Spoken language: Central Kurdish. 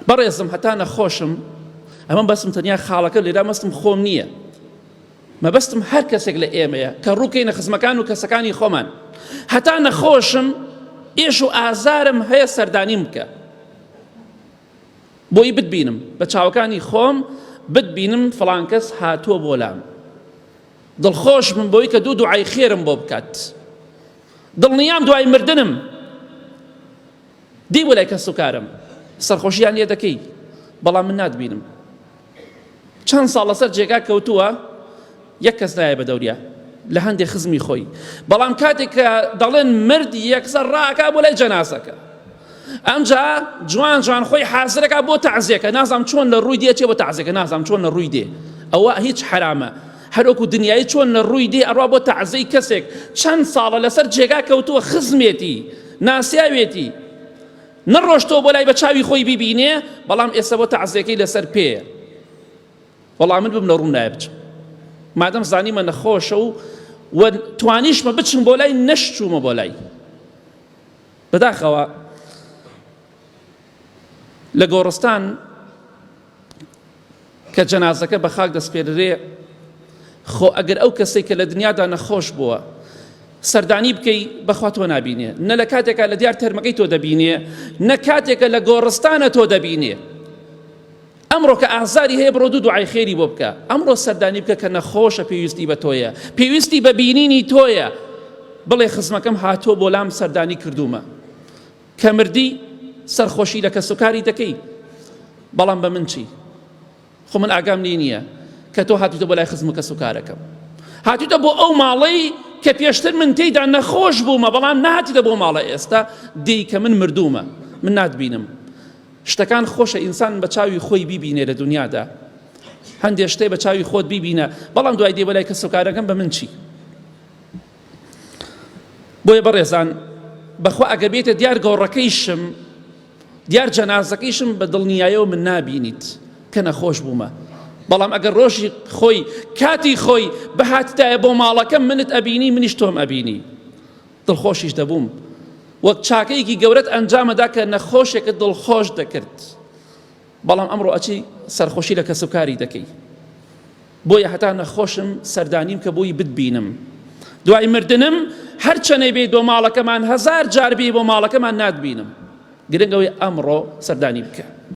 بەڕێزم هەتا نەخۆشم ئەمە بەسم تەنیا خاڵەکە لێرا مەستم خۆم نییە مەبەستم هەر کەسێک لە ئێمەیە کە ڕووکەینە خزمەکان و کەسەکانی خۆمان هەتا نەخۆشم ئێش و ئازارم هەیە سەردانیم بکە بۆی بتبینم بە چاوەکانی خۆم بتبینم فڵان کەس هاتووە بۆ لام دڵخۆش بم بۆی کە دوو دوعای خێرم بۆ بکات دڵنیام دوای مردنم دێی بۆ لای کەسوکارم سەرخۆشیان لێ دەکەی بەڵام من ناتبینم چەند ساڵ لەسەر جێگا کەوتووە یەک کەس نایە بە دەوریا لە هەندێک خزمی خۆی بەڵام کاتێک کە دەڵێن مرد یەکسەر ڕاکا بۆ لای جەنازەکە ئەمجا جوان جوان خۆی حازرەکە بۆ تەعزیەکە نازام چۆن لە ڕووی دێ چێ بۆ تەعزیەکە نازام چۆن لە ڕووی دێ ئەوە هیچ حرامە هەروەکو دنیایی چۆن لە ڕووی دێ ئەڕوا بۆ تەعزەی کەسێک چەند ساڵە لەسەر جێگا کەوتووە خزمێتی ناسیاوێتی نەڕۆشتەوە بۆ لای بە چاوی خۆی بیبینێ بەڵام ئێستا بۆ تەعزیەکەی لەسەر پێیە وەڵا من بم لە ڕووم نایە بچم مادەم زانیمە نەخۆشە و و توانیشمە بچم بۆ لای نەشچوومە بۆ لای بەداخەوە لە گۆڕستان کە جەنازەکە بە خاک دەسپێررێ خۆ ئەگەر ئەو کەسێک کە لە دنیادا نەخۆش بووە سەردانی بکەی بەخوا تۆ نابینێ نە لە کاتێکا لە دیار تەرمەکەی تۆ دەبینێ نە کاتێکە لە گۆڕستانە تۆ دەبینێ ئەمڕۆ کە ئازاری هەیە بڕۆ دوو دوعای خێری بۆ بکە ئەمڕۆ سەردانی بکە کە نەخۆشە پێویستی بە تۆیە پێویستی بە بینینی تۆیە بڵێ خزمەکەم هاتووە بۆ لام سەردانی کردوومە کە مردی سەرخۆشی لە کەسوکاری دەکەی بەڵام بە من چی خۆ من ئاگام لێ نییە کە تۆ هاتوویتە بۆ لای خزم و کەسوکارەکەم هاتوویتە بۆ ئەو ماڵەی کە پێشتر من تێیدا نەخۆش بوومە بەڵام نهاتیتە بۆ ماڵە ئێستا دێی کە من مردوومە من ناتبینم شتەکان خۆشە ئینسان بە چاوی خۆی بیبینێ لە دنیادا هەندێ شتێ بە چاوی خۆت بیبینە بەڵام دوای دێ بەلای کەسوکارەکەم بە من چی بۆیە بەڕێزان بەخوا ئەگەر بێتە دیار گۆڕەکەیشم دیار جەنازەکەیشم بە دڵنیایەوە من نابینیت کە نەخۆش بوومە بەڵام ئەگەر ڕۆژی خۆی کاتی خۆی بەهاتدایە بۆ ماڵەکەم منت ئەبینی منیش تۆم ئەبینی دڵخۆشیش دەبووم وەک چاکەیەکی گەورەت ئەنجامەدا کە نەخۆشێکت دڵخۆش دەکرد بەڵام ئەمڕۆ ئەچی سەرخۆشی لە کەسوکاری دەکەی بۆیە هەتا نەخۆشم سەردانیم کە بۆی بتبینم دوای مردنم هەرچەنەی بێ بۆ ماڵەکەمان هەزار جار بێ بۆ ماڵەکەمان ناتبینم گرنگەوەی ئەمڕۆ سەردانی بکە.